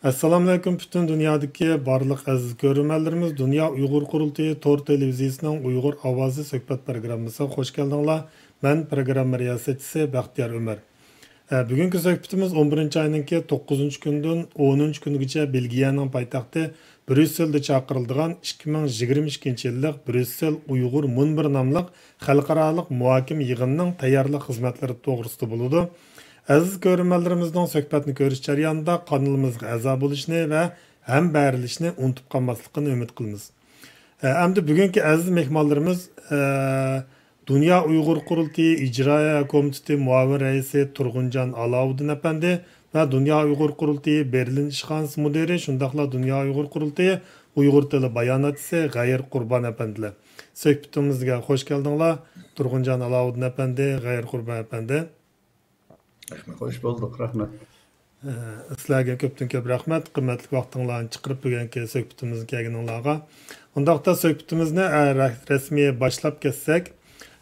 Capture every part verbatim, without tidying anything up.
ئەسسالامۇئەلەيكۇم، پۈتۈن دۇنيادىكى بارلىق ئەزىز كۆرۈرمەنلىرىمىز، دۇنيا ئۇيغۇر قۇرۇلتىيى تور تېلېۋىزىيىسىنىڭ ئۇيغۇر ئاۋازى سۆھبەت پروگراممىسىغا خوش كەلدىڭلار. مەن پروگرامما رىياسەتچىسى بەختىيار ئۆمەر. ئە، بۈگۈنكى سۆھبىتىمىز ئون بىرىنچى ئاينىڭكى توققۇزىنچى كۈنىدىن ئونىنچى كۈنىگىچە بېلگىيەنىڭ پايتەختى بريۇسسېلدا چاقىرىلىدىغان ئىككى مىڭ يىگىرمە ئىككىنچى يىللىق بريۇسسېل ئۇيغۇر مۇنبىرى ناملىق خەلقئارالىق مۇھاكىمە يىغىنىنىڭ تەييارلىق خىزمەتلىرى توغرىسىدا بولىدۇ. ئەزىز كۆرۈرمەنلىرىمىزنىڭ سۆھبەتنى كۆرۈش جەريانىدا قانىلىمىزغا ئەزا بولۇشنى ۋە ھەمبەھىرلىشىشنى ئۇنتۇپ قالماسلىقىنى ئۈمىد قىلىمىز. ئە، ئەمدى بۈگۈنكى ئەزىز مېھمانلىرىمىز، ئە، دۇنيا ئۇيغۇر قۇرۇلتىيى ئىجرائىيە كومىتېتى مۇئاۋىن رەئىسى تۇرغۇنجان ئالاۋۇددىن ئەپەندى ۋە دۇنيا ئۇيغۇر قۇرۇلتىيى بېرلىن ئىشخانىسى مۇدىرى، شۇنداقلا دۇنيا ئۇيغۇر قۇرۇلتىيى ئۇيغۇر تىلى باياناتچىسى غەيىر قۇربان ئەپەندىلەر. سۆھبىتىمىزگە خوش كەلدىڭلار، تۇرغۇنجان ئالاۋۇددىن ئەپەندى، غەيىر قۇربان ئەپەندى. رەھمەت، خوش بولدۇق، رەھمەت. ئە، سىلەرگە كۆپتىن كۆپ رەھمەت، قىممەتلىك ۋاقتىڭلارنى چىقىرىپ بۈگۈنكى سۆھبىتىمىزگە كەلگىنىڭلارغا. ئۇنداقتا سۆھبىتىمىزنى، ئە، رە-، رەسمىي باشلاپ كەتسەك،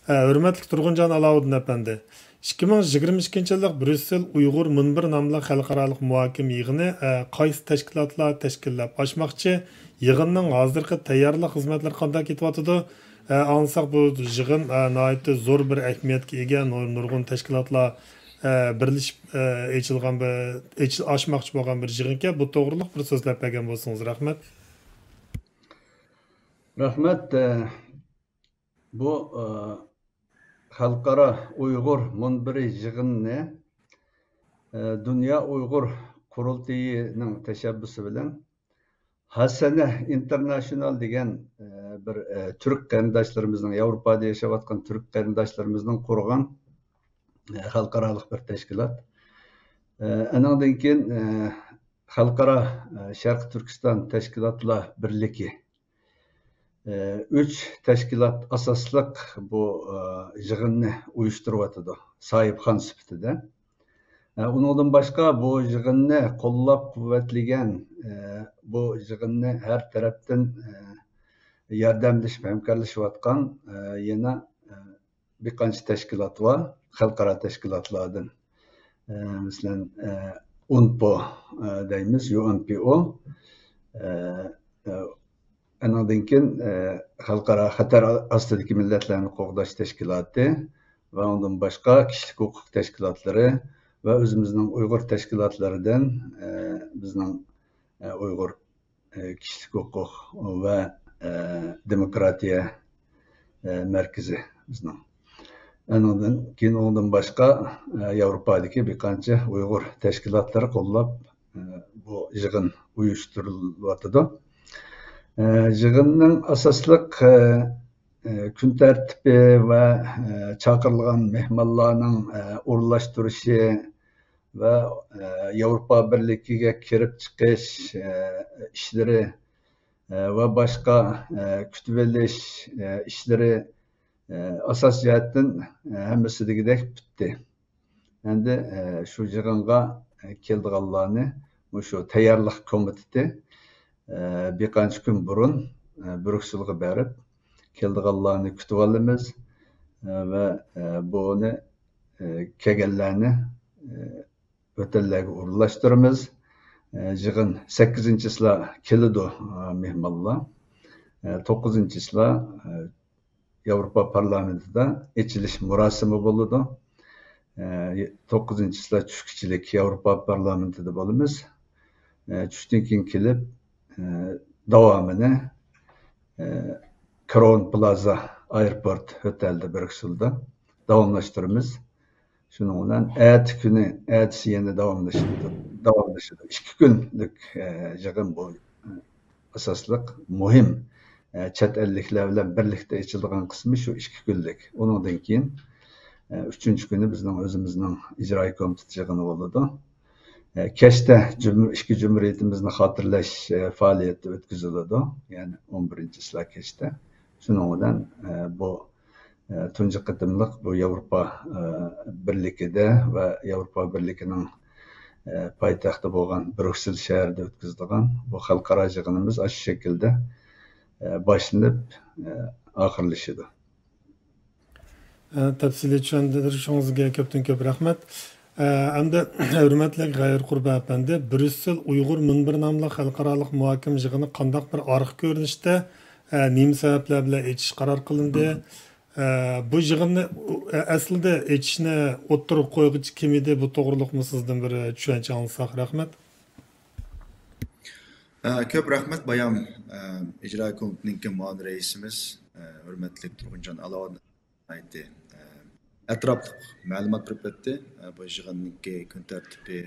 ئە، ھۆرمەتلىك تۇرغۇنجان ئالاۋۇددىن ئەپەندى، ئىككى مىڭ يىگىرمە ئىككىنچى يىللىق بريۇسسېل ئۇيغۇر مۇنبىرى ناملىق خەلقئارالىق مۇھاكىمە يىغىنى، ئە، قايسى تەشكىلاتلار تەشكىللەپ ئاچماقچى؟ يىغىننىڭ ھازىرقى تەييارلىق خىزمەتلىرى قانداق كېتىۋاتىدۇ؟ ئە، ئاڭلىساق، بۇ يىغىن، ئە، ناھايىتى زور بىر ئەھمىيەتكە ئىگە، نۇر-، نۇرغۇن تەشكىلاتلار، ئە، بىرلىشىپ، ئە، ئېچىلغان بىر، ئېچىل-، ئاچماقچى بولغان بىر يىغىنكەن. بۇ توغرىلىق بىر سۆزلەپ بەرگەن بولسىڭىز، رەھمەت. رەھمەت. ئە، بۇ، ئە، خەلقئارا ئۇيغۇر مۇنبىرى يىغىنىنى، ئە، دۇنيا ئۇيغۇر قۇرۇلتىيىنىڭ تەشەببۇسى بىلەن ھاسەنە ئىنتېرناشنال دېگەن، ئە، بىر، ئە، تۈرك قېرىنداشلىرىمىزنىڭ، ياۋروپادا ياشاۋاتقان تۈرك قېرىنداشلىرىمىزنىڭ قۇرغان، ئە، خەلقئارالىق بىر تەشكىلات. ئە، ئانىڭدىن كېيىن، ئە، خەلقئارا، ئە، شەرقىي تۈركىستان تەشكىلاتلار بىرلىكى، ئە، ئۈچ تەشكىلات ئاساسلىق بۇ، ئە، يىغىننى ئۇيۇشتۇرۇۋاتىدۇ، ساھىبخان سۈپىتىدە. ئە، ئۇنىڭدىن باشقا بۇ يىغىننى قوللاپ قۇۋۋەتلىگەن، ئە، بۇ يىغىننى ھەر تەرەپتىن، ئە، ياردەملىشىپ، ھەمكارلىشىۋاتقان، ئە، يەنە، ئە، بىر قانچە تەشكىلات بار، خەلقئارا تەشكىلاتلاردىن. ئە، مەسىلەن، ئە، ئۇنپو، ئە، دەيمىز، يۇ ئېن پى ئو. ئە، ئە، ئانىڭدىن كېيىن، ئە، خەلقئارا خەتەر ئاستىدىكى مىللەتلەرنى قوغداش تەشكىلاتى ۋە ئۇندىن باشقا كىشىلىك ھوقۇق تەشكىلاتلىرى ۋە ئۆزىمىزنىڭ ئۇيغۇر تەشكىلاتلىرىدىن، ئە، بىزنىڭ، ئە، ئۇيغۇر، ئە، كىشىلىك ھوقۇق ۋە، ئە، دېموكراتىيە، ئە، مەركىزى بىزنىڭ. ئانىڭدىن كېيىن ئۇنىڭدىن باشقا، ئە، ياۋروپادىكى بىر قانچە ئۇيغۇر تەشكىلاتلىرى قوللاپ، ئە، بۇ يىغىن ئۇيۇشتۇرۇلۇۋاتىدۇ. ئە، يىغىننىڭ ئاساسلىق، ئە، ئە، كۈن تەرتىپى ۋە، ئە، چاقىرىلغان مېھمانلارنىڭ، ئە، ئورۇنلاشتۇرۇشى ۋە، ئە، ياۋروپا بىرلىكىگە كىرىپ چىقىش، ئە، ئىشلىرى، ئە، ۋە باشقا، ئە، كۈتۈۋېلىش، ئە، ئىشلىرى، ئە، ئاساس جەھەتتىن، ئە، ھەممىسى دېگۈدەك پۈتتى. ئەمدى، ئە، شۇ يىغىنغا، ئە، كېلىدىغانلارنى مۇشۇ تەييارلىق كومىتېتى، ئە، بىر قانچە كۈن بۇرۇن، ئە، بريۇكسېلغا بېرىپ، كېلىدىغانلارنى كۈتۈۋالىمىز، ئە، ۋە، ئە، بۇنى، ئە، كەلگەنلەرنى، ئە، ھوتېللارغا ئورۇنلاشتۇرىمىز. ئە، يىغىن سەككىزىنچى چىسلا كېلىدۇ، ئە، مېھمانلار. ئە، توققۇزىنچى چىسلا، ئە، ياۋروپا پارلامېنتىدا ئېچىلىش مۇراسىمى بولىدۇ. ئە، توققۇزىنچى چىسلا چۈشكىچىلىك ياۋروپا پارلامېنتىدا بولىمىز. ئە، چۈشتىن كېيىن كېلىپ، ئە، داۋامىنى، ئە، كراۋن پلازا ئايروپورت ھوتېلدا، بريۇكسېلدا داۋاملاشتۇرىمىز. شۇنىڭ بىلەن ئەتە كۈنى، ئەتىسى يەنە داۋاملىشىدۇ، داۋاملىشىدۇ. ئىككى كۈنلۈك، ئە، يىغىن بۇ. ئاساسلىق مۇھىم، ئە، چەت ئەللىكلەر بىلەن بىرلىكتە ئېچىلىدىغان قىسمى شۇ ئىككى كۈنلۈك. ئۇنىڭدىن كېيىن، ئە، ئۈچىنچى كۈنى بىزنىڭ ئۆزىمىزنىڭ ئىجرائىي كومىتېت يىغىنى بولىدۇ. ئە، كەچتە جۇم-، ئىككى جۇمھۇرىيىتىمىزنى خاتىرىلەش، ئە، پائالىيىتى ئۆتكۈزۈلىدۇ. يەنى ئون بىرىنچى چىسلا كەچتە. شۇنىڭ بىلەن، ئە، بۇ، ئە، تۇنجى قېتىملىق بۇ ياۋروپا، ئە، بىرلىكىدە ۋە ياۋروپا بىرلىكىنىڭ، ئە، پايتەختى بولغان بريۇكسېل شەھىرىدە ئۆتكۈزىدىغان بۇ خەلقئارا يىغىنىمىز ئاشۇ شەكىلدە، ئە، باشلىنىپ، ئە، ئاخىرلىشىدۇ. ئە، تەپسىلىي چۈشەندۈرۈشىڭىزگە كۆپتىن كۆپ رەھمەت. ئەمدى ھۆرمەتلىك غەيرىي قۇربان ئەپەندى، بريۇسسېل ئۇيغۇر مۇنبىرى ناملىق خەلقئارالىق مۇھاكىمە يىغىنى قانداق بىر ئارقا كۆرۈنۈشتە، ئە، نېمە سەۋەبلەر بىلەن ئېچىش قارار قىلىندى؟ ئە، بۇ يىغىننى، ئە، ئەسلىدە ئېچىشنى ئوتتۇرىغا قويغۇچى كىم ئىدى؟ بۇ توغرىلىقمۇ سىزدىن بىر چۈشەنچە ئاڭلىساق. رەھمەت. ئە، كۆپ رەھمەت، بايام، ئە، ئىجرا كومىتېتىنىڭكى مۇئاۋىن رەئىسىمىز، ئە، ھۆرمەتلىك تۇرغۇنجان ئالاۋۇدىن ناھايىتى، ئە، ئەتراپلىق مەلۇمات بېرىپ ئۆتتى، ئە، بۇ يىغىننىڭكى كۈن تەرتىپى،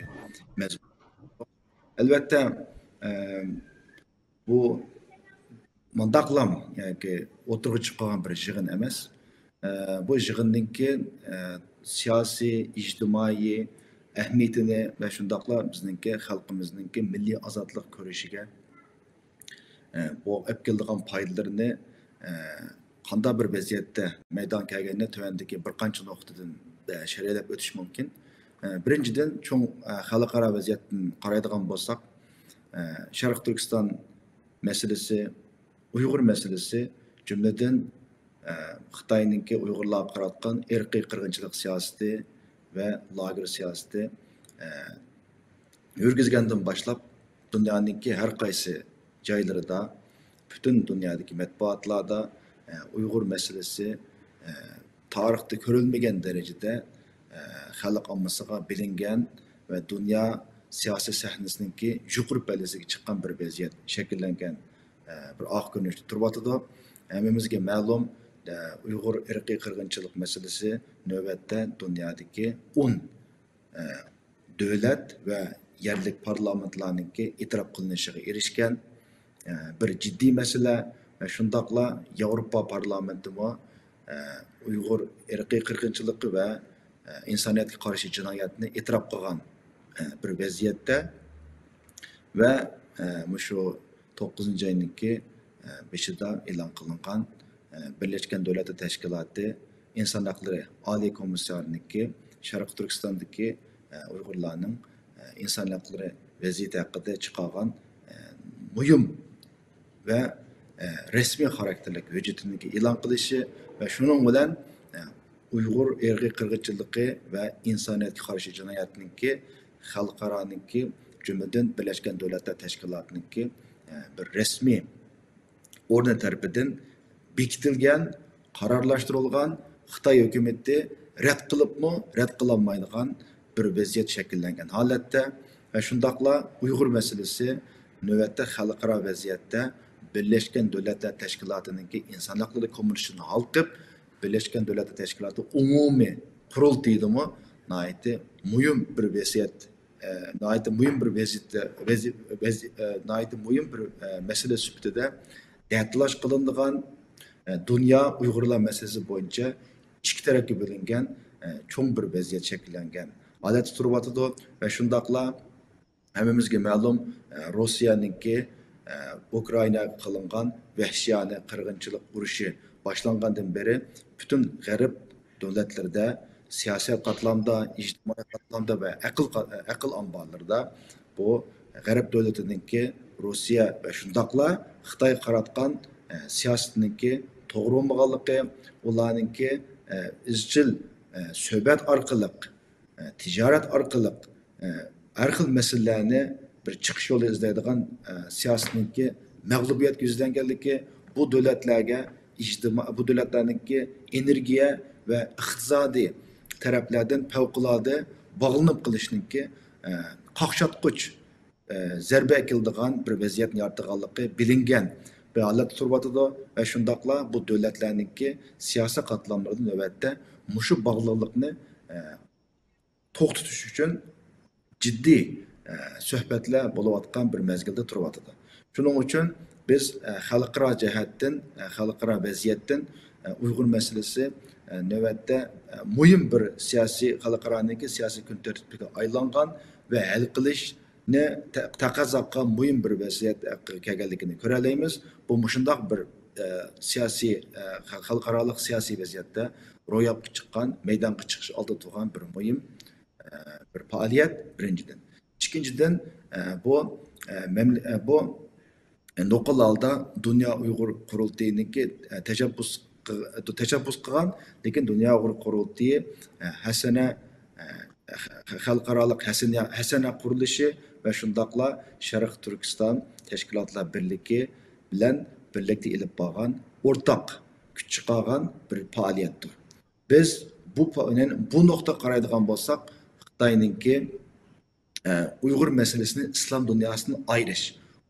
مەزمۇنى. ئەلۋەتتە، ئە، بۇ مۇنداقلام، ياكى ئوتتۇرىغا چىققان بىر يىغىن ئەمەس. ئە، بۇ يىغىننىڭكى، ئە، سىياسىي، ئىجتىمائىي ئەھمىيىتىنى ۋە شۇنداقلا بىزنىڭكى خەلقىمىزنىڭكى مىللىي ئازادلىق كۈرىشىگە، ئە، بۇ ئەپ كېلىدىغان پايدىلىرىنى، ئە، قانداق بىر ۋەزىيەتتە مەيدانغا كەلگەننى تۆۋەندىكى بىر قانچە نۇقتىدىن، ئە، شەرھلەپ ئۆتۈش مۇمكىن. ئە، بىرىنچىدىن، چوڭ، ئە، خەلقئارا ۋەزىيەتتىن قارايدىغان بولساق، ئە، شەرقىي تۈركىستان مەسىلىسى، ئۇيغۇر مەسىلىسى، جۈملىدىن، ئە، خىتاينىڭكى ئۇيغۇرلارغا قاراتقان ئىرقىي قىرغىنچىلىق سىياسىتى ۋە لاگېر سىياسىتى، ئە، يۈرگۈزگەندىن باشلاپ، دۇنيانىڭكى ھەر قايسى جايلىرىدا، پۈتۈن دۇنيادىكى مەتبۇئاتلاردا، ئە، ئۇيغۇر مەسىلىسى، ئە، تارىختا كۆرۈلمىگەن دەرىجىدە، ئە، خەلق ئاممىسىغا بىلىنگەن ۋە دۇنيا سىياسىي سەھنىسىنىڭكى يۇقىرى پەللىسىگە چىققان بىر ۋەزىيەت شەكىللەنگەن، ئە، بىر ئارقا كۆرۈنۈشتە تۇرۇۋاتىدۇ. ھەممىمىزگە مەلۇم، ئە، ئۇيغۇر ئىرقىي قىرغىنچىلىق مەسىلىسى نۆۋەتتە دۇنيادىكى ئون، ئە، دۆلەت ۋە يەرلىك پارلامېنتلارنىڭكى ئېتىراپ قىلىنىشىغا ئېرىشكەن، ئە، بىر جىددىي مەسىلە ۋە شۇنداقلا ياۋروپا پارلامېنتىمۇ، ئە، ئۇيغۇر ئىرقىي قىرغىنچىلىقى ۋە، ئە، ئىنسانىيەتكە قارشى جىنايەتنى ئېتىراپ قىلغان، ئە، بىر ۋەزىيەتتە ۋە، ئە، مۇشۇ توققۇزىنچى ئاينىڭكى، ئە، بېشىدا ئېلان قىلىنغان، ئە، بىرلەشكەن دۆلەتلەر تەشكىلاتى ئىنسان ھەقلىرى ئالىي كومىسسارىنىڭكى شەرقىي تۈركىستاندىكى، ئە، ئۇيغۇرلارنىڭ، ئە، ئىنسان ھەقلىرى ۋەزىيىتى ھەققىدە چىقارغان، ئە، مۇھىم ۋە، ئە، رەسمىي خاراكتېرلىك ھۆججىتىنىڭكى ئېلان قىلىشى ۋە شۇنىڭ بىلەن، ئە، ئۇيغۇر ئىرقىي قىرغىنچىلىقى ۋە ئىنسانىيەتكە قارشى جىنايەتنىڭكى خەلقئارانىڭكى، جۈملىدىن بىرلەشكەن دۆلەتلەر تەشكىلاتىنىڭكى، ئە، بىر رەسمىي ئورنى تەرىپىدىن بېكىتىلگەن، قارارلاشتۇرۇلغان، خىتاي ھۆكۈمىتى رەت قىلىپمۇ، رەت قىلالمايدىغان بىر ۋەزىيەت شەكىللەنگەن ھالەتتە ۋە شۇنداقلا ئۇيغۇر مەسىلىسى نۆۋەتتە خەلقئارا ۋەزىيەتتە بىرلەشكەن دۆلەتلەر تەشكىلاتىنىڭكى ئىنسان ھەقلىرى كومىسسىيىسىنى ھالقىپ، بىرلەشكەن دۆلەتلەر تەشكىلاتى ئومۇمىي قۇرۇلتىيىدىمۇ ناھايىتى مۇھىم بىر ۋەزىيەت، ئە، ناھايىتى مۇھىم بىر ۋەزىيەتتە، ۋەزى-، ۋەزى-، ئە، ناھايىتى مۇھىم بىر، ئە، مەسىلە سۈپىتىدە دەتىلاش قىلىنىدىغان، ئە، دۇنيا ئۇيغۇرلار مەسىلىسى بويىچە ئىككى تەرەپكە بۆلۈنگەن، ئە، چوڭ بىر ۋەزىيەت شەكىللەنگەن ھالەتتە تۇرۇۋاتىدۇ ۋە شۇنداقلا ھەممىمىزگە مەلۇم، ئە، روسىيەنىڭكى، ئە، ئۇكرائىناغا قىلىنغان ۋەھشىيانە قىرغىنچىلىق ئۇرۇشى باشلانغاندىن بېرى پۈتۈن غەرب دۆلەتلىرىدە سىياسىي قاتلامدا، ئىجتىمائىي قاتلامدا ۋە ئەقىل قا-، ئەقىل ئامبارلىرىدا بۇ غەرب دۆلىتىنىڭكى روسىيە ۋە شۇنداقلا خىتايغا قاراتقان، ئە، سىياسىتىنىڭكى توغرا بولمىغانلىقى، ئۇلارنىڭكى، ئە، ئىزچىل، ئە، سۆھبەت ئارقىلىق، ئە، تىجارەت ئارقىلىق، ئە، ھەر خىل مەسىلىلەرنى بىر چىقىش يولى ئىزدەيدىغان، ئە، سىياسىتىنىڭكى مەغلۇبىيەتكە يۈزلەنگەنلىكى، بۇ دۆلەتلەرگە ئىجتىما-، بۇ دۆلەتلەرنىڭكى ئېنېرگىيە ۋە ئىقتىسادىي تەرەپلەردىن پەۋقۇلئاددە باغلىنىپ قېلىشنىڭكى، ئە، قاقشاتقۇچ، ئە، زەربە ئەكېلىدىغان بىر ۋەزىيەتنى يارىتىدىغانلىقى بىلىنگەن بىر ھالەتتە تۇرۇۋاتىدۇ ۋە شۇنداقلا بۇ دۆلەتلەرنىڭكى سىياسىي قاتلاملىرىدا نۆۋەتتە مۇشۇ باغلىقلىقنى، ئە، توختىتىش ئۈچۈن جىددىي، ئە، سۆھبەتلەر بولۇۋاتقان بىر مەزگىلدە تۇرۇۋاتىدۇ. شۇنىڭ ئۈچۈن بىز، ئە، خەلقئارا جەھەتتىن، ئە، خەلقئارا ۋەزىيەتتىن، ئە، ئۇيغۇر مەسىلىسى، ئە، نۆۋەتتە، ئە، مۇھىم بىر سىياسىي، خەلقئارانىڭكى سىياسىي كۈن تەرتىپىگە ئايلانغان ۋە ھەل قىلىشنى تە-، تەقەززا قىلغان مۇھىم بىر ۋەزىيەت ھەققىگە كەلگەنلىكىنى كۆرەلەيمىز. بۇ مۇشۇنداق بىر، ئە، سىياسىي، ئە، خە-، خەلقئارالىق سىياسىي ۋەزىيەتتە روياپقا چىققان، مەيدانغا چىقىش ئالدىدا تۇرغان بىر مۇھىم، ئە، بىر پائالىيەت، بىرىنچىدىن. ئىككىنچىدىن، ئە، بۇ، ئە، مەمل-، ئە، بۇ نوقۇل ھالدا دۇنيا ئۇيغۇر قۇرۇلتىيىنىڭكى، ئە، تەشەببۇس قىل-، تەشەببۇس قىلغان، لېكىن دۇنيا ئۇيغۇر قۇرۇلتىيى، ئە، ھەسەنە، ئە، خەلقئارالىق ھەسەنە، ھەسەنە قۇرۇلۇشى ۋە شۇنداقلا شەرقىي تۈركىستان تەشكىلاتلار بىرلىكى بىلەن بىرلىكتە ئېلىپ بارغان ئورتاق كۈچ چىقارغان بىر پائالىيەتتۇر. بىز بۇ پا-، يەنى بۇ نۇقتىغا قارايدىغان بولساق، خىتاينىڭكى، ئە، ئۇيغۇر مەسىلىسىنى ئىسلام دۇنياسىدىن ئايرىش،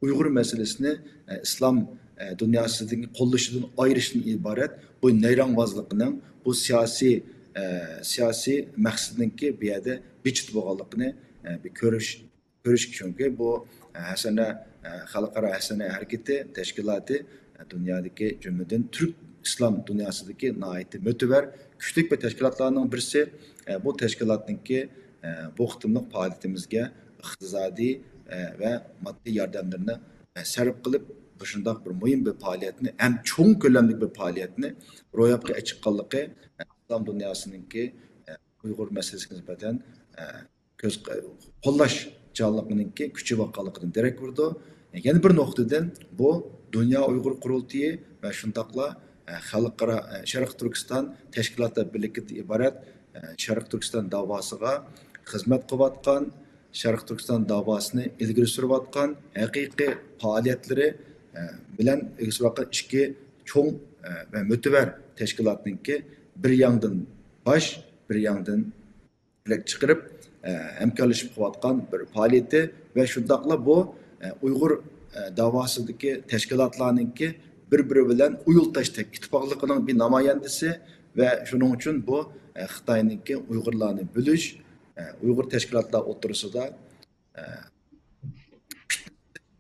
ئۇيغۇر مەسىلىسىنى، ئە، ئىسلام، ئە، دۇنياسىدىكى قوللىشىدىن ئايرىشتىن ئىبارەت بۇ نەيرەڭۋازلىقنىڭ، بۇ سىياسىي، ئە، سىياسىي مەقسىتىنىڭكى بۇ يەردە بىچىت بولغانلىقىنى، ئە، بىر كۆرۈش، كۆرۈش، چۈنكى بۇ، ئە، ھەسەنە، ئە، خەلقئارا ھەسەنە ھەرىكىتى تەشكىلاتى، ئە، دۇنيادىكى، جۈملىدىن تۈرك ئىسلام دۇنياسىدىكى ناھايىتى مۆتىۋەر، كۈچلۈك بىر تەشكىلاتلارنىڭ بىرسى. ئە، بۇ تەشكىلاتنىڭكى، ئە، بۇ قېتىملىق پائالىيىتىمىزگە ئىقتىسادىي، ئە، ۋە ماددىي ياردەملىرىنى، ئە، سەرپ قىلىپ، مۇشۇنداق بىر مۇھىم بىر پائالىيەتنى، ھەم چوڭ كۆلەملىك بىر پائالىيەتنى روياپقا چىققانلىقى، ئە، ئىسلام دۇنياسىنىڭكى، ئە، ئۇيغۇر مەسىلىسىگە نىسبەتەن، ئە، كۆز، قوللاش جانلىقىنىڭكى كۈچىيىۋاتقانلىقىدىن دېرەك بېرىدۇ. يەنە بىر نۇقتىدىن، بۇ دۇنيا ئۇيغۇر قۇرۇلتىيى ۋە شۇنداقلا، ئە، خەلقئارا، ئە، شەرقىي تۈركىستان تەشكىلاتلار بىرلىكىدىن ئىبارەت، ئە، شەرقىي تۈركىستان داۋاسىغا خىزمەت قىلىۋاتقان، شەرقىي تۈركىستان داۋاسىنى ئىلگىرى سۈرۈۋاتقان ھەقىقىي پائالىيەتلىرى، ئە، بىلەن ئىلگىرى سۈرۈۋاتقان ئىككى چوڭ، ئە، ۋە مۆتىۋەر تەشكىلاتنىڭكى بىر ياندىن باش، بىر ياندىن بىرلىك چىقىرىپ، ئە، ھەمكارلىشىپ قىلىۋاتقان بىر پائالىيىتى ۋە شۇنداقلا بۇ، ئە، ئۇيغۇر، ئە، داۋاسىدىكى تەشكىلاتلارنىڭكى بىر-بىرى بىلەن ئۇيۇلتاشتەك ئىتتىپاقلىقىنىڭ بىر نامايەندىسى ۋە شۇنىڭ ئۈچۈن بۇ، ئە، خىتاينىڭكى ئۇيغۇرلارنى بۆلۈش، ئە، ئۇيغۇر تەشكىلاتلار ئوتتۇرىسىدا، ئە،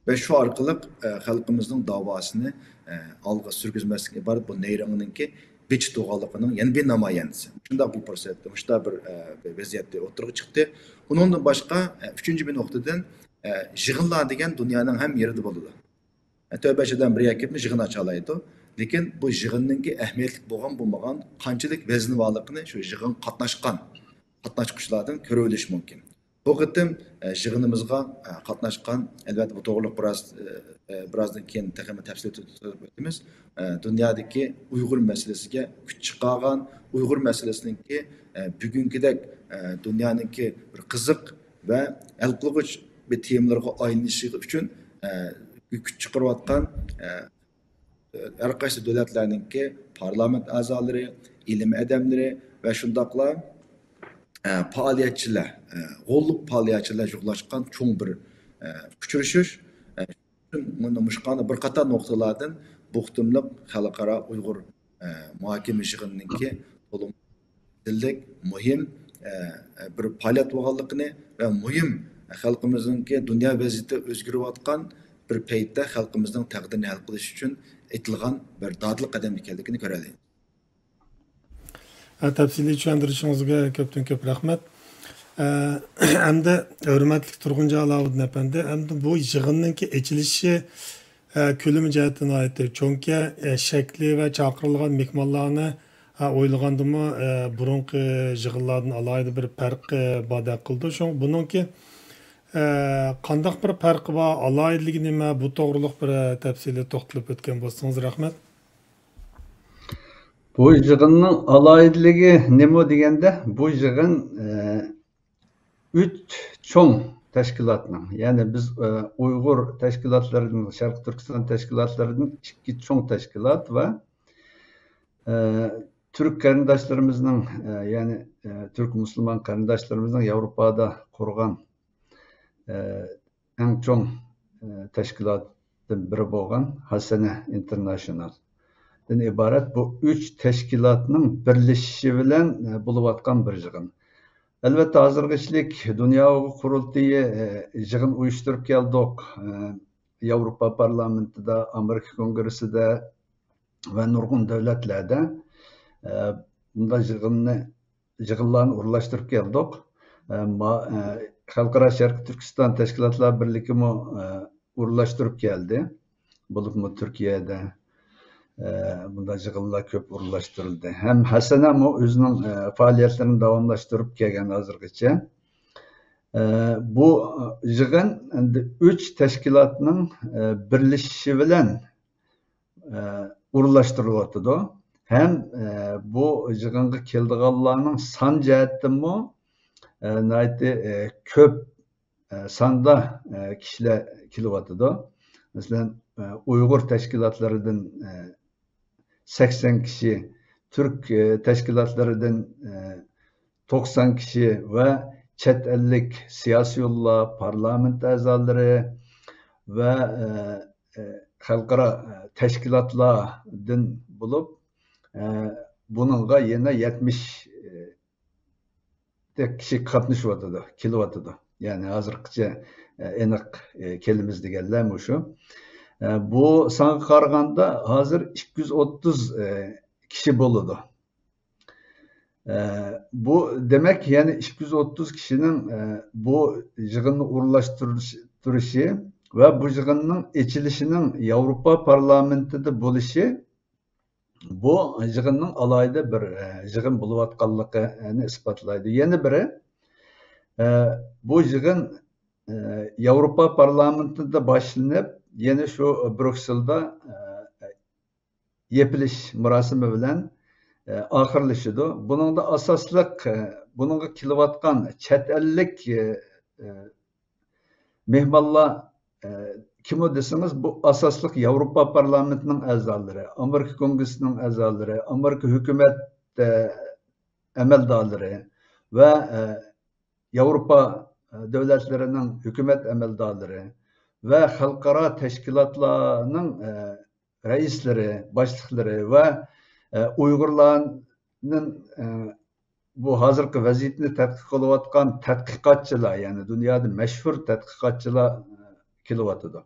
ۋە شۇ ئارقىلىق، ئە، خەلقىمىزنىڭ داۋاسىنى، ئە، ئالغا سۈرگۈزمەسلىكتىن ئىبارەت بۇ نەيرەڭنىڭكى بىچىت بولغانلىقىنىڭ يەنە بىر نامايەندىسى. شۇنداق بىر پۇرسەتتە، مۇشۇنداق بىر، ئە، بىر ۋەزىيەتتە ئوتتۇرىغا چىقتى. ئۇنىڭدىن باشقا، ئە، ئۈچىنچى بىر نۇقتىدىن، ئە، يىغىنلار دېگەن دۇنيانىڭ ھەممە يېرىدە بولىدۇ. ئە، تۆت بەش ئادەم بىر يەرگە كېلىپلا يىغىن ئاچالايدۇ. لېكىن بۇ يىغىننىڭكى ئەھمىيەتلىك بولغان بولمىغان، قانچىلىك ۋەزنى بارلىقىنى شۇ يىغىنغا قاتناشقان قاتناشقۇچىلاردىن كۆرۈۋېلىش مۇمكىن. بۇ قېتىم، ئە، يىغىنىمىزغا، ئە، قاتناشقان، ئەلۋەتتە، بۇ توغرىلىق بىراز، ئە، ئە، بىرازدىن كېيىن تېخىمۇ تەپسىلىي تۆ-، تۆ-، ئۆتىمىز. ئە، دۇنيادىكى ئۇيغۇر مەسىلىسىگە كۈچ چىقارغان، ئۇيغۇر مەسىلىسىنىڭكى، ئە، بۈگۈنكىدەك، ئە، دۇنيانىڭكى بىر قىزىق ۋە ھەل قىلغۇچ بىر تېمىلىرىغا ئايلىنىشى ئۈچۈن، ئە، كۈچ چىقىرىۋاتقان، ئە، ھەر قايسى دۆلەتلەرنىڭكى پارلامېنت ئەزالىرى، ئىلىم ئادەملىرى ۋە شۇنداقلا، ئە، پائالىيەتچىلەر، ئە، غوللۇق پائالىيەتچىلەر يىغىلىشقان چوڭ بىر، ئە، ئۇچرىشىش. ئە، مۇشۇ قانداق بىر قاتار نۇقتىلاردىن بۇ قېتىملىق خەلقئارا ئۇيغۇر، ئە، مۇھاكىمە يىغىنىنىڭكى تولىمۇ تىللىك، مۇھىم، ئە، ئە، بىر پائالىيەت بولغانلىقىنى ۋە مۇھىم خەلقىمىزنىڭكى دۇنيا ۋەزىيىتى ئۆزگىرىۋاتقان بىر پەيتتە خەلقىمىزنىڭ تەقدىرىنى ھەل قىلىش ئۈچۈن ئېتىلغان بىر دادىل قەدەم ئىكەنلىكىنى كۆرەلەيمىز. ھە، تەپسىلىي چۈشەندۈرۈشىڭىزگە كۆپتىن كۆپ رەھمەت. ئە، ئەمدى ھۆرمەتلىك تۇرغۇنجان ئالاۋۇدىن ئەپەندى، ئەمدى بۇ يىغىننىڭكى ئېچىلىشى، ئە، كۆلىمى جەھەتتىن ناھايىتى چوڭكەن، ئە، شەكلى ۋە چاقىرىلغان مېھمانلارنى، ئە، ئويلىغاندىمۇ، ئە، بۇرۇنقى يىغىنلاردىن ئالاھىدە بىر پەرقى باردەك قىلىدۇ. شۇڭا بۇنىڭكى، ئە، قانداق بىر پەرقى بار، ئالاھىدىلىكى نېمە، بۇ توغرىلىق بىر، ئە، تەپسىلىي توختىلىپ ئۆتكەن بولسىڭىز رەھمەت. بۇ يىغىننىڭ ئالاھىدىلىكى نېمە دېگەندە، بۇ يىغىن، ئە، ئۈچ چوڭ تەشكىلاتنىڭ، يەنى بىز، ئە، ئۇيغۇر تەشكىلاتلىرىدىن، شەرقىي تۈركىستان تەشكىلاتلىرىدىن ئىككى چوڭ تەشكىلات ۋە، ئە، تۈرك قېرىنداشلىرىمىزنىڭ، ئە، يەنى، ئە، تۈرك مۇسۇلمان قېرىنداشلىرىمىزنىڭ ياۋروپادا قۇرغان، ئە، ئەڭ چوڭ، ئە، تەشكىلاتتىن بىرى بولغان ھەسەنە ئىنتېرناشنالدىن ئىبارەت بۇ ئۈچ تەشكىلاتنىڭ بىرلىشىشى بىلەن، ئە، بولۇۋاتقان بىر يىغىن. ئەلۋەتتە، ھازىرغىچىلىك دۇنيا ئۇيغۇر قۇرۇلتىيى، ئە، يىغىن ئۇيۇشتۇرۇپ كەلدۇق. ئە، ياۋروپا پارلامېنتىدا، ئامېرىكا كونگرېسسىدا ۋە نۇرغۇن دۆلەتلەردە، ئە، بۇنداق يىغىننى، يىغىنلارنى ئورۇنلاشتۇرۇپ كەلدۇق. ئە، ما-، ئە، خەلقئارا شەرقىي تۈركىستان تەشكىلاتلار بىرلىكىمۇ، ئە، ئورۇنلاشتۇرۇپ كەلدى. بولۇپمۇ تۈركىيەدە، ئە، بۇنداق يىغىنلار كۆپ ئورۇنلاشتۇرۇلدى. ھەم ھەسەنەمۇ ئۆزىنىڭ، ئە، پائالىيەتلىرىنى داۋاملاشتۇرۇپ كەلگەن ھازىرغىچە. ئە، بۇ يىغىن ئەمدى ئۈچ تەشكىلاتنىڭ، ئە، بىرلىشىشى بىلەن، ئە، ئورۇنلاشتۇرۇلۇۋاتىدۇ. ھەم، ئە، بۇ يىغىنغا كېلىدىغانلارنىڭ سان جەھەتتىنمۇ، ئە، ناھايىتى، ئە، كۆپ، ئە، ساندا، ئە، كىشىلەر كېلىۋاتىدۇ. مەسىلەن، ئە، ئۇيغۇر تەشكىلاتلىرىدىن، ئە، سەكسەن كىشى، تۈرك، ئە، تەشكىلاتلىرىدىن، ئە، توقسان كىشى ۋە چەت ئەللىك سىياسىيونلار، پارلامېنت ئەزالىرى ۋە، ئە، ئە، خەلقئارا، ئە، تەشكىلاتلاردىن بولۇپ، ئە، بۇنىڭغا يەنە يەتمىش، ئە، كىشى قاتنىشىۋاتىدۇ، كېلىۋاتىدۇ. يەنى ھازىرغىچە، ئە، ئېنىق، ئە، كېلىمىز دېگەنلەر مۇشۇ. ئە، بۇ سانغا قارىغاندا ھازىر ئىككى يۈز ئوتتۇز، ئە، كىشى بولىدۇ. ئە، بۇ دېمەك، يەنى ئىككى يۈز ئوتتۇز كىشىنىڭ، ئە، بۇ يىغىننى ئورۇنلاشتۇرۇش-، تۇرۇشى ۋە بۇ يىغىننىڭ ئېچىلىشىنىڭ ياۋروپا پارلامېنتىدا بولۇشى بۇ يىغىننىڭ ئالاھىدە بىر، ئە، يىغىن بولۇۋاتقانلىقىنى ئىسپاتلايدۇ. يەنە بىرى، ئە، بۇ يىغىن، ئە، ياۋروپا پارلامېنتىدا باشلىنىپ، يەنە شۇ بريۇكسېلدا، ئە، يېپىلىش مۇراسىمى بىلەن، ئە، ئاخىرلىشىدۇ. بۇنىڭدا ئاساسلىق، ئە، بۇنىڭغا كېلىۋاتقان چەت ئەللىك، ئە، ئە، مېھمانلار، ئە، كىمۇ دېسىڭىز، بۇ ئاساسلىق ياۋروپا پارلامېنتىنىڭ ئەزالىرى، ئامېرىكا كونگرېسسىنىڭ ئەزالىرى، ئامېرىكا ھۆكۈمەت، ئە، ئەمەلدارلىرى ۋە، ئە، ياۋروپا، ئە، دۆلەتلىرىنىڭ ھۆكۈمەت ئەمەلدارلىرى ۋە خەلقئارا تەشكىلاتلارنىڭ، ئە، رەئىسلىرى، باشلىقلىرى ۋە، ئە، ئۇيغۇرلارنىڭ، ئە، بۇ ھازىرقى ۋەزىيەتنى تەتقىق قىلىۋاتقان تەتقىقاتچىلار، يەنى دۇنيادا مەشھۇر تەتقىقاتچىلار، ئە، كېلىۋاتىدۇ.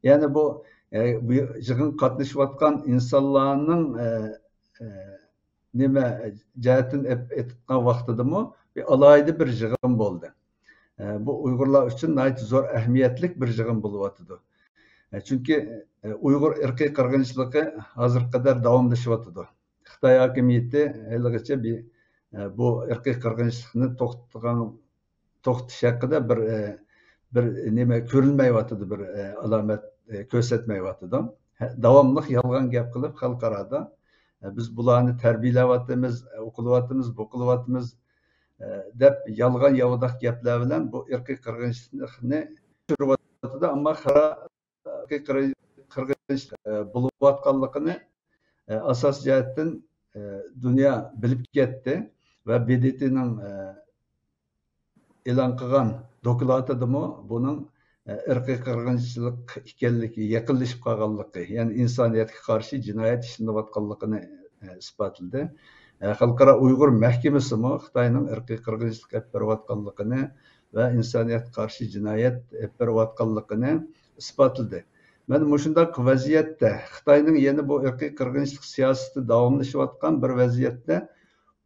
يەنى بۇ، ئە، بۇ يىغىنغا قاتنىشىۋاتقان ئىنسانلارنىڭ، ئە، ئە، نېمە جەھەتتىن ئېپ-، ئېيتقان ۋاقتىدىمۇ بىر ئالاھىدە بىر يىغىن بولدى. ئە، بۇ ئۇيغۇرلار ئۈچۈن ناھايىتى زور ئەھمىيەتلىك بىر يىغىن بولۇۋاتىدۇ. ئە، چۈنكى، ئە، ئۇيغۇر ئىرقىي قىرغىنچىلىقى ھازىرغا قەدەر داۋاملىشىۋاتىدۇ. خىتاي ھاكىمىيىتى ھېلىغىچە بى-، ئە، بۇ ئىرقىي قىرغىنچىلىقنى توختىتىدىغان، توختىتىش ھەققىدە بىر، ئە، بىر نېمە كۆرۈلمەيۋاتىدۇ، بىر، ئە، ئالامەت، ئە، كۆرسەتمەيۋاتىدۇ. ھە، داۋاملىق يالغان گەپ قىلىپ خەلقئارادا، ئە، بىز بۇلارنى تەربىيەلەۋاتىمىز، ئە، ئوقۇلۇۋاتىمىز، بۇ قىلىۋاتىمىز، ئە، دەپ يالغان ياۋىداق گەپلەر بىلەن بۇ ئىرقىي قىرغىنچىلىقنى چۈشۈرۈۋاتىدۇ. ئەمما خەلقئارا ئىرقىي قىرغىنچىلىق، ئە، بولۇۋاتقانلىقىنى، ئە، ئاساسىي جەھەتتىن، ئە، دۇنيا بىلىپ كەتتى ۋە ب د ت نىڭ، ئە، ئېلان قىلغان دوكلاتىدىمۇ بۇنىڭ، ئە، ئىرقىي قىرغىنچىلىق ئىكەنلىكى، يېقىنلىشىپ قالغانلىقى، يەنى ئىنسانىيەتكە قارشى جىنايەت ئىشلىنىۋاتقانلىقىنى، ئە، ئىسپاتلىدى. ئە، خەلقئارا ئۇيغۇر مەھكىمىسىمۇ خىتاينىڭ ئىرقىي قىرغىنچىلىق ئېلىپ بېرىۋاتقانلىقىنى ۋە ئىنسانىيەتكە قارشى جىنايەت ئېلىپ بېرىۋاتقانلىقىنى ئىسپاتلىدى. مانا مۇشۇنداق ۋەزىيەتتە خىتاينىڭ يەنە بۇ ئىرقىي قىرغىنچىلىق سىياسىتى داۋاملىشىۋاتقان بىر ۋەزىيەتتە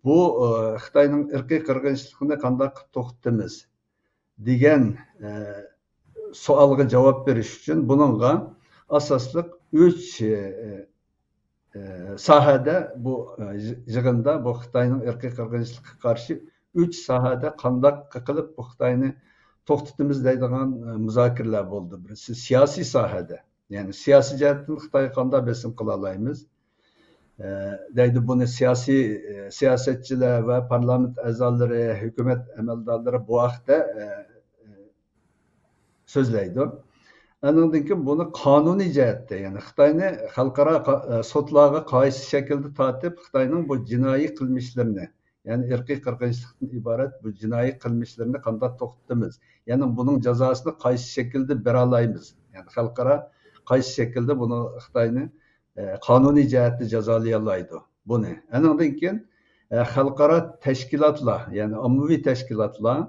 بۇ، ئە، خىتاينىڭ ئىرقىي قىرغىنچىلىقىنى قانداق قىلىپ توختىتىمىز دېگەن، ئە، سوئالغا جاۋاب بېرىش ئۈچۈن بۇنىڭغا ئاساسلىق ئۈچ، ئە، ئە، ساھەدە بۇ، ئە، يىغىندا بۇ خىتاينىڭ ئىرقىي قىرغىنچىلىقىغا قارشى ئۈچ ساھەدە قانداق قىلىپ بۇ خىتاينى توختىتىمىز دەيدىغان، ئە، مۇزاكىرىلەر بولدى. بىرسى سىياسىي ساھەدە، يەنى سىياسىي جەھەتتىن خىتايغا قانداق بېسىم قىلالايمىز؟ ئە، دەيدۇ، بۇنى سىياسىي، ئە، سىياسەتچىلەر ۋە پارلامېنت ئەزالىرى، ھۆكۈمەت ئەمەلدارلىرى بۇ ھەقتە، ئە، ئە، سۆزلەيدۇ. ئاندىن كېيىن بۇنى قانۇنىي جەھەتتە، يەنى خىتاينى خەلقئارا قا-، ئە، سوتلارغا قايسى شەكىلدە تارتىپ، خىتاينىڭ بۇ جىنايى قىلمىشلىرىنى، يەنى ئىرقىي قىرغىنچىلىقتىن ئىبارەت بۇ جىنايى قىلمىشلىرىنى قانداق توختىتىمىز؟ يەنى بۇنىڭ جازاسىنى قايسى شەكىلدە بېرەلايمىز؟ يەنى خەلقئارا قايسى شەكىلدە بۇنى خىتاينى، ئە، قانۇنىي جەھەتتە جازالىيالايدۇ بۇنى؟ ئاندىن كېيىن، ئە، خەلقئارا تەشكىلاتلار، يەنى ئاممىۋى تەشكىلاتلار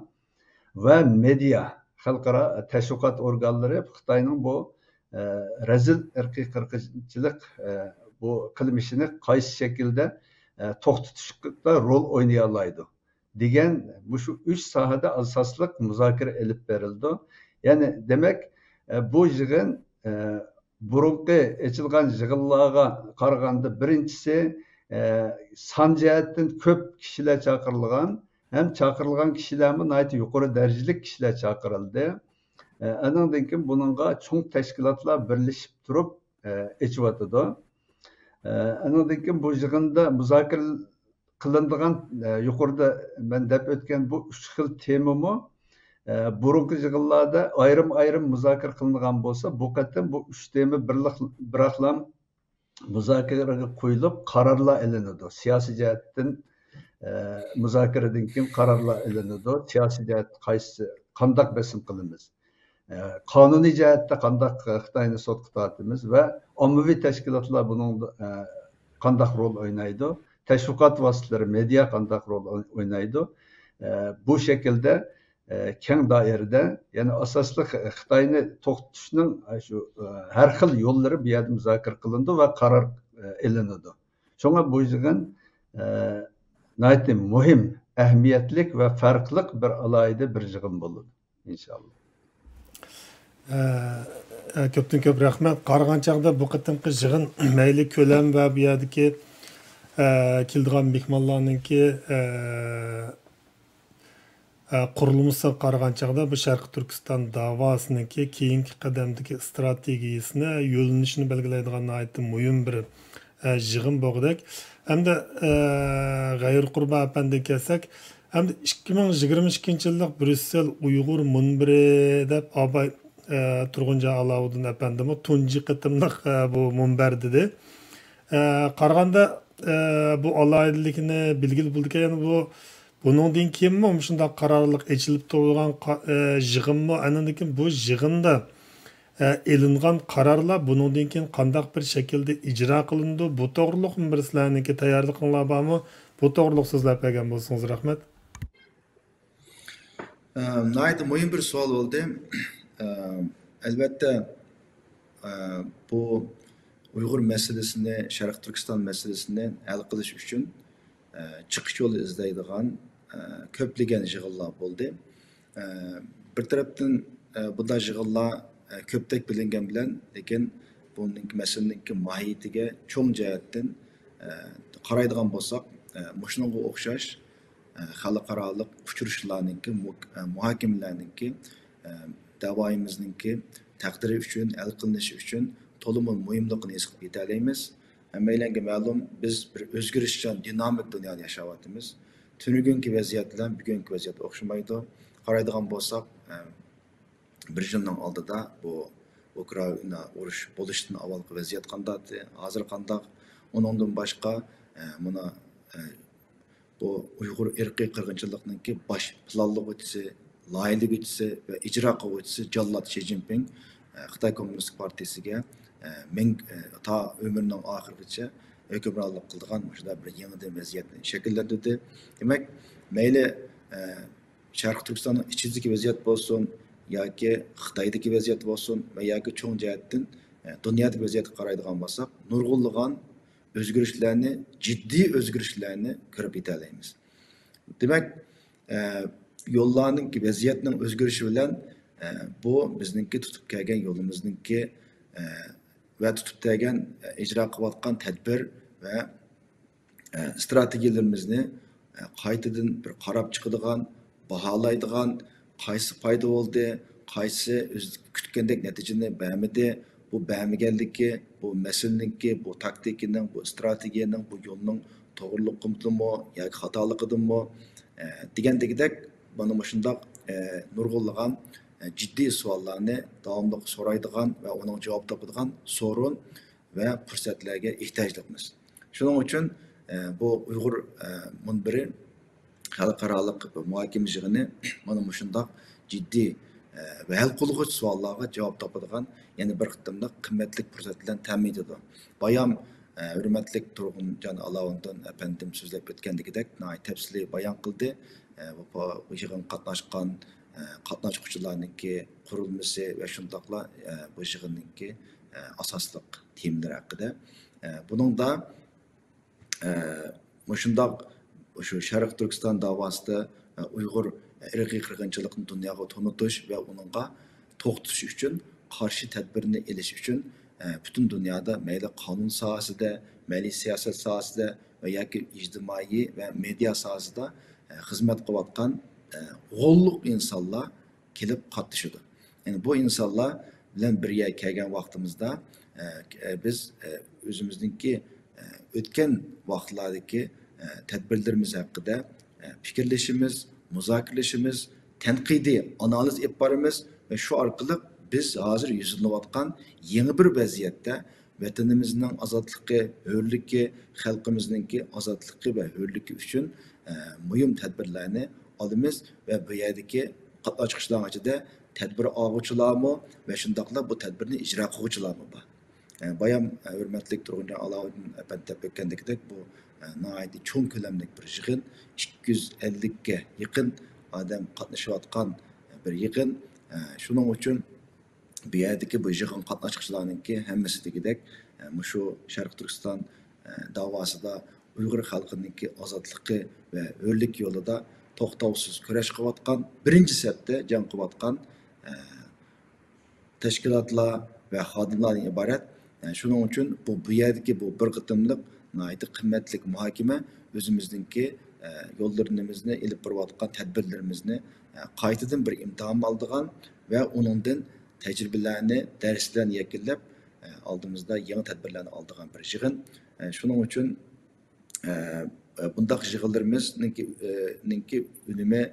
ۋە مېدىيا، خەلقئارا تەشۋىقات ئورگانلىرى خىتاينىڭ بۇ، ئە، رەزىل ئىرقىي قىرغىنچىلىق، ئە، بۇ قىلمىشىنى قايسى شەكىلدە، ئە، توختىتىشتا رول ئوينىيالايدۇ دېگەن مۇشۇ ئۈچ ساھەدە ئاساسلىق مۇزاكىرە ئېلىپ بېرىلىدۇ. يەنى دېمەك، ئە، بۇ يىغىن، ئە، بۇرۇنقى ئېچىلغان يىغىنلارغا قارىغاندا بىرىنچىسى، ئە، سان جەھەتتىن كۆپ كىشىلەر چاقىرىلغان، ھەم چاقىرىلغان كىشىلەرمۇ ناھايىتى يۇقىرى دەرىجىلىك كىشىلەر چاقىرىلدى. ئە، ئانىڭدىن كېيىن بۇنىڭغا چوڭ تەشكىلاتلار بىرلىشىپ تۇرۇپ، ئە، ئېچىۋاتىدۇ. ئە، ئانىڭدىن كېيىن بۇ يىغىندا مۇزاكىرە قىلىنىدىغان، ئە، يۇقىرىدا مەن دەپ ئۆتكەن بۇ ئۈچ خىل تېمىمۇ، ئە، بۇرۇنقى يىغىنلاردا ئايرىم-ئايرىم مۇزاكىرە قىلىنغان بولسا، بۇ قېتىم بۇ ئۈچ تېما بىرلىق-، بىراقلا مۇزاكىرىگە قويۇلۇپ، قارارلار ئېلىنىدۇ. سىياسىي جەھەتتىن، ئە، مۇزاكىرىدىن كېيىن قارارلار ئېلىنىدۇ. سىياسىي جەھەتتە قايسى، قانداق بېسىم قىلىمىز؟ ئە، قانۇنىي جەھەتتە قانداق، ئە، خىتاينى سوتقا تارتىمىز ۋە ئاممىۋى تەشكىلاتلار بۇنىڭدا، ئە، قانداق رول ئوينايدۇ؟ تەشۋىقات ۋاسىتىلىرى، مېدىيا قانداق رول ئوي-، ئوينايدۇ؟ ئە، بۇ شەكىلدە، ئە، كەڭ دائىرىدە، يەنى ئاساسلىق خىتاينى توختىتىشنىڭ، ئە، شۇ، ئە، ھەر خىل يوللىرى بۇ يەردە مۇزاكىرە قىلىنىدۇ ۋە قارار، ئە، ئېلىنىدۇ. شۇڭا بۇ يىغىن، ئە، ناھايىتى مۇھىم، ئەھمىيەتلىك ۋە پەرقلىق بىر ئالاھىدە بىر يىغىن بولىدۇ، ئىنشاللا. ئە، ئە، كۆپتىن كۆپ رەھمەت. قارىغان چاغدا بۇ قېتىمقى يىغىن مەيلى كۆلەم ۋە بۇ يەردىكى، ئە، كېلىدىغان مېھمانلارنىڭكى، ئە، ئە، قۇرۇلمىسىغا قارىغان چاغدا بۇ شەرقىي تۈركىستان داۋاسىنىڭكى كېيىنكى قەدەمدىكى ئىستراتېگىيىسىنى، يۆنىلىشىنى بەلگىلەيدىغان ناھايىتى مۇھىم بىر، ئە، يىغىن بولغۇدەك. ھەمدە، ئە، غەيرىي قۇربان ئەپەندىگە كەلسەك، ھەمدە ئىككى مىڭ يىگىرمە ئىككىنچى يىللىق بريۇسسېل ئۇيغۇر مۇنبىرى دەپ ئاباي، ئە، تۇرغۇنجان ئالاۋۇدۇن ئەپەندىمۇ تۇنجى قېتىملىق، ئە، بۇ مۇنبەر دېدى. ئە، قارىغاندا، ئە، بۇ ئالاھىدىلىكىنى بىلگىلى بولىدىكەن. يەنى بۇ، بۇنىڭدىن كېيىنمۇ مۇشۇنداق قارارلىق ئېچىلىپ تۇرىدىغان قا-، ئە، يىغىنمۇ، ئاندىن كېيىن بۇ يىغىندا، ئە، ئېلىنغان قارارلار بۇنىڭدىن كېيىن قانداق بىر شەكىلدە ئىجرا قىلىنىدۇ؟ بۇ توغرۇلۇقمۇ بىر سىلەرنىڭكى تەييارلىقىڭلار بارمۇ؟ بۇ توغرۇلۇق سۆزلەپ بەرگەن بولسىڭىز رەھمەت. ئە، ناھايىتى مۇھىم بىر سوئال بولدى. ئە، ئەلۋەتتە، ئە، بۇ ئۇيغۇر مەسىلىسىنى، شەرقىي تۈركىستان مەسىلىسىنى ھەل قىلىش ئۈچۈن، ئە، چىقىش يولى ئىزدەيدىغان، ئە، كۆپلىگەن يىغىنلار بولدى. ئە، بىر تەرەپتىن، ئە، بۇنداق يىغىنلار، ئە، كۆپتەك بىلىنگەن بىلەن، لېكىن بۇنىڭكى مەسىلىنىڭكى ماھىيىتىگە چوڭ جەھەتتىن، ئە، قارايدىغان بولساق، ئە، مۇشۇنىڭغا ئوخشاش، ئە، خەلقئارالىق ئۇچرىشىشلارنىڭكى، مۇ-، ئە، مۇھاكىمىلەرنىڭكى، ئە، دەۋايىمىزنىڭكى تەقدىرى ئۈچۈن، ھەل قىلىنىشى ئۈچۈن تولىمۇ مۇھىملىقىنى ھېس قىلىپ يېتەلەيمىز. ھەممەيلەنگە مەلۇم، بىز بىر ئۆزگىرىشچان، دىنامىك دۇنيادا ياشاۋاتىمىز. تۈنۈگۈنكى ۋەزىيەت بىلەن بۈگۈنكى ۋەزىيەت ئوخشىمايدۇ. قارايدىغان بولساق، ئە، بىر يىلنىڭ ئالدىدا بۇ ئۇكرائىنا ئۇرۇش بولۇشتىن ئاۋۋالقى ۋەزىيەت قانداقتى، ھازىر قانداق؟ ئۇنىڭدىن باشقا، ئە، مانا، ئە، بۇ ئۇيغۇر ئىرقىي قىرغىنچىلىقنىڭكى باش پىلانلىغۇچىسى، لايىھىلىگۈچىسى ۋە ئىجرا قىلغۇچىسى جاللات شى جىنپىڭ، ئە، خىتاي كوممۇنىستىك پارتىيىسىگە، ئە، مىڭ، ئە، تا ئۆمرىنىڭ ئاخىرىغىچە ھۆكۈمرانلىق قىلىدىغان مۇشۇنداق بىر يېڭىدىن ۋەزىيەتنى شەكىللەندۈردى. دېمەك، مەيلى، ئە، شەرقىي تۈركىستاننىڭ ئىچىدىكى ۋەزىيەت بولسۇن ياكى خىتايدىكى ۋەزىيەت بولسۇن ۋە ياكى چوڭ جەھەتتىن، ئە، دۇنيادىكى ۋەزىيەتكە قارايدىغان بولساق، نۇرغۇنلىغان ئۆزگىرىشلەرنى، جىددىي ئۆزگىرىشلەرنى كۆرۈپ يېتەلەيمىز. دېمەك، ئە، يوللارنىڭ، ۋەزىيەتنىڭ ئۆزگىرىشى بىلەن، ئە، بۇ بىزنىڭكى تۇتۇپ كەلگەن يولىمىزنىڭكى، ئە، ۋە تۇتۇپ كەلگەن، ئە، ئىجرا قىلىۋاتقان تەدبىر ۋە، ئە، ئىستراتېگىيەلىرىمىزنى، ئە، قايتىدىن بىر قاراپ چىقىدىغان، باھالايدىغان، قايسى پايدا بولدى، قايسى ئۆز كۈتكەندەك نەتىجىنى بەرمىدى، بۇ بەرمىگەنلىكى، بۇ مەسىلىنىڭكى، بۇ تاكتىكىنىڭ، بۇ ئىستراتېگىيەنىڭ، بۇ يولنىڭ توغرىلىقىدىنمۇ ياكى خاتالىقىدىنمۇ، ئە، دېگەندىكىدەك، مانا مۇشۇنداق، ئە، نۇرغۇنلىغان، ئە، جىددىي سوئاللارنى داۋاملىق سورايدىغان ۋە ئۇنىڭ جاۋاب تاپىدىغان سورۇن ۋە پۇرسەتلەرگە ئېھتىياجلىقمىز. شۇنىڭ ئۈچۈن، ئە، بۇ ئۇيغۇر، ئە، مۇنبىرى خەلقئارالىق مۇھاكىمە يىغىنى مانا مۇشۇنداق جىددىي، ئە، ۋە ھەل قىلغۇچ سوئاللارغا جاۋاب تاپىدىغان يەنە بىر قېتىملىق قىممەتلىك پۇرسەت بىلەن تەمىن ئېتىدۇ. بايام، ئە، ھۆرمەتلىك تۇرغۇنجان ئالاۋۇدۇن ئەپەندىم سۆزلەپ ئۆتكەندىكىدەك ناھايىتى تەپسىلىي بايان قىلدى. ئە، بۇ پا-، بۇ يىغىنغا قاتناشقان، ئە، قاتناشقۇچىلارنىڭكى قۇرۇلمىسى ۋە شۇنداقلا، ئە، بۇ يىغىننىڭكى، ئە، ئاساسلىق تېمىلىرى ھەققىدە. ئە، بۇنىڭدا، ئە، مۇشۇنداق شۇ شەرقىي تۈركىستان داۋاسىدا، ئە، ئۇيغۇر ئىرقىي قىرغىنچىلىقىنى دۇنياغا تونۇتۇش ۋە ئۇنىڭغا توختىتىش ئۈچۈن قارشى تەدبىرنى ئېلىش ئۈچۈن، ئە، پۈتۈن دۇنيادا مەيلى قانۇن ساھەسىدە، مەيلى سىياسەت ساھەسىدە ۋە ياكى ئىجتىمائىي ۋە مېدىيا ساھەسىدە، ئە، خىزمەت قىلىۋاتقان، ئە، غوللۇق ئىنسانلار كېلىپ قاتنىشىدۇ. يەنى بۇ ئىنسانلار بىلەن بىر يەرگە كەلگەن ۋاقتىمىزدا، ئە، ئە، بىز، ئە، ئۆزىمىزنىڭكى، ئە، ئۆتكەن ۋاقىتلاردىكى، ئە، تەدبىرلىرىمىز ھەققىدە، ئە، پىكىرلىشىمىز، مۇزاكىرىلىشىمىز، تەنقىدىي ئانالىز ئېلىپ بارىمىز ۋە شۇ ئارقىلىق بىز ھازىر يۈزلىنىۋاتقان يېڭى بىر ۋەزىيەتتە ۋەتىنىمىزنىڭ ئازادلىقى، ھۆرلۈكى، خەلقىمىزنىڭكى ئازادلىقى ۋە ھۆرلۈكى ئۈچۈن، ئە، مۇھىم تەدبىرلەرنى ئالىمىز ۋە بۇ يەردىكى قاتناشقۇچىلارنىڭ ئىچىدە تەدبىر ئالغۇچىلارمۇ ۋە شۇنداقلا بۇ تەدبىرنى ئىجرا قىلغۇچىلارمۇ بار. ئە، بايام، ئە، ھۆرمەتلىك تۇرغۇنجان ئالاۋۇدۇن ئەپەندى دەپ ئۆتكەندىكىدەك، بۇ، ئە، ناھايىتى چوڭ كۆلەملىك بىر يىغىن، ئىككى يۈز ئەللىككە يېقىن ئادەم قاتنىشىۋاتقان بىر يىغىن. ئە، شۇنىڭ ئۈچۈن بۇ يەردىكى بۇ يىغىن قاتناشقۇچىلارنىڭكى ھەممىسى دېگۈدەك، ئە، مۇشۇ شەرقىي تۈركىستان، ئە، داۋاسىدا ئۇيغۇر خەلقىنىڭكى ئازادلىقى ۋە ھۆرلۈك يولىدا توختاۋسىز كۈرەش قىلىۋاتقان، بىرىنچى سەپتە جەڭ قىلىۋاتقان، ئە، تەشكىلاتلار ۋە خادىملاردىن ئىبارەت. ئە، شۇنىڭ ئۈچۈن بۇ، بۇ يەردىكى بۇ بىر قېتىملىق ناھايىتى قىممەتلىك مۇھاكىمە ئۆزىمىزنىڭكى، ئە، يوللىرىمىزنى ئېلىپ بېرىۋاتقان تەدبىرلىرىمىزنى، ئە، قايتىدىن بىر ئىمتىھان ئالىدىغان ۋە ئۇنىڭدىن تەجرىبىلەرنى، دەرسلەرنى يەكۈنلەپ، ئە، ئالدىمىزدا يېڭى تەدبىرلەرنى ئالىدىغان بىر يىغىن. ئە، شۇنىڭ ئۈچۈن ئە، بۇنداق يىغىنلىرىمىزنىڭكى، ئە، نىڭكى ئۈنۈمى،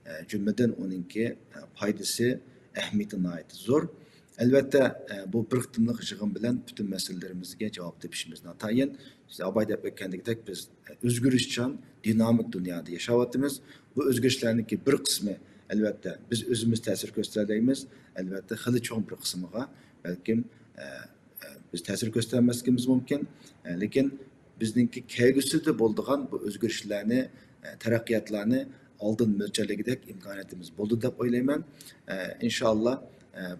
ئە، جۈملىدىن ئۇنىڭكى، ئە، پايدىسى، ئەھمىيىتى ناھايىتى زور. ئەلۋەتتە، ئە، بۇ بىر قېتىملىق يىغىن بىلەن پۈتۈن مەسىلىلىرىمىزگە جاۋاب تېپىشىمىز ناتايىن. سىز ئاباي دەپ ئۆتكەندەك، بىز، ئە، ئۆزگىرىشچان، دىنامىك دۇنيادا ياشاۋاتىمىز. بۇ ئۆزگىرىشلەرنىڭكى بىر قىسمى، ئەلۋەتتە، بىز ئۆزىمىز تەسىر كۆرسىتەلەيمىز. ئەلۋەتتە، خېلى چوڭ بىر قىسمىغا، بەلكىم، ئە، بىز تەسىر كۆرسىتەلمەسلىكىمىز مۇمكىن. لېكىن بىزنىڭكى كەلگۈسىدە بولىدىغان بۇ ئۆزگىرىشلەرنى، تەرەققىياتلارنى ئالدىن مۆلچەرلىگۈدەك ئىمكانىيىتىمىز بولدى دەپ ئويلايمەن. ئىنشائاللا،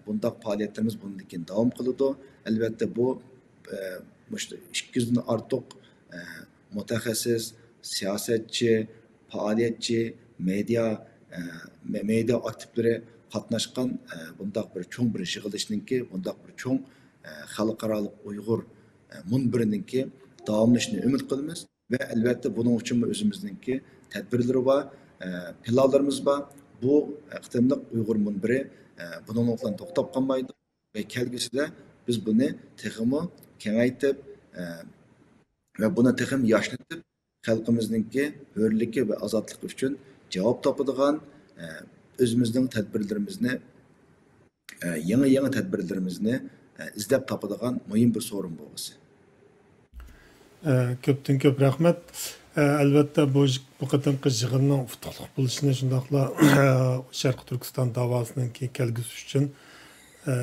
بۇنداق پائالىيەتلىرىمىز بۇندىن كېيىن داۋام قىلىدۇ. ئەلۋەتتە، بۇ، مۇشۇ ئىككى يۈزدىن ئارتۇق، مۇتەخەسسىس، سىياسەتچى، پائالىيەتچى، مېدىيا، ئە، مې-، مېدىيا ئاكتىپلىرى قاتناشقان، ئە، بۇنداق بىر چوڭ بىر يىغىلىشنىڭكى، بۇنداق بىر چوڭ، ئە، خەلقئارالىق ئۇيغۇر، ئە، مۇنبىرىنىڭكى داۋاملىشىشىنى ئۈمىد قىلىمىز. ۋە ئەلۋەتتە بۇنىڭ ئۈچۈنمۇ ئۆزىمىزنىڭكى تەدبىرلىرى بار، ئە، پىلانلىرىمىز بار. بۇ، ئە، قېتىملىق ئۇيغۇر مۇنبىرى، ئە، بۇنىڭ بىلەن توختاپ قالمايدۇ. ۋە كەلگۈسىدە بىز بۇنى تېخىمۇ كېڭەيتىپ، ئە، ۋە بۇنى تېخىمۇ ياشنىتىپ، خەلقىمىزنىڭكى ھۆرلۈكى ۋە ئازادلىقى ئۈچۈن جاۋاب تاپىدىغان، ئە، ئۆزىمىزنىڭ تەدبىرلىرىمىزنى، ئە، يېڭى، يېڭى تەدبىرلىرىمىزنى، ئە، ئىزدەپ تاپىدىغان مۇھىم بىر سورۇن بولغۇسى. ئە، كۆپتىن كۆپ رەھمەت. ئە، ئەلۋەتتە، بۇ، بۇ قېتىمقى يىغىننىڭ ئۇتۇقلۇق بولۇشىنى، شۇنداقلا شەرقىي تۈركىستان داۋاسىنىڭكى كەلگۈسى ئۈچۈن، ئە،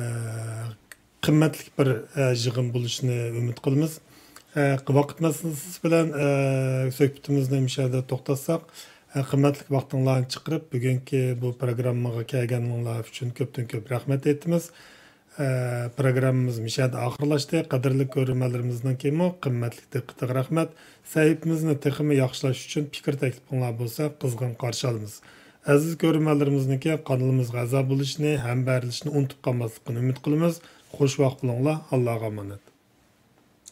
قىممەتلىك بىر، ئە، يىغىن بولۇشىنى ئۈمىد قىلىمىز. ئە، ۋاقىت مەسىلىسى بىلەن، ئە، سۆھبىتىمىزنى مۇشۇ يەردە توختاتساق، ئە، قىممەتلىك ۋاقتىڭلارنى چىقىرىپ، بۈگۈنكى بۇ پروگراممىغا كەلگەنلىكىڭلار ئۈچۈن كۆپتىن كۆپ رەھمەت ئېيتىمىز. ئە، پروگراممىمىز مۇشۇ يەردە ئاخىرلاشتى. قەدىرلىك كۆرۈرمەنلىرىمىزنىڭكىمۇ قىممەتلىك دىققىتىگە رەھمەت. سەھىپىمىزنى تېخىمۇ ياخشىلاش ئۈچۈن پىكىر تەكلىپىڭلار بولسا قىزغىن قارشى ئالىمىز. ئەزىز كۆرۈرمەنلىرىمىزنىڭكى قانىلىمىزغا ئەزا بولۇشىنى، ھەمبەھىرلىشىشنى ئۇنتۇپ قالماسلىقىنى ئۈمىد قىلىمىز. خوش ۋاقىت بولۇڭلار. ئاللاغا ئامانەت.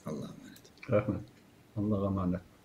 ئاللاغا ئامانەت. رەھمەت. ئاللاغا ئامانەت.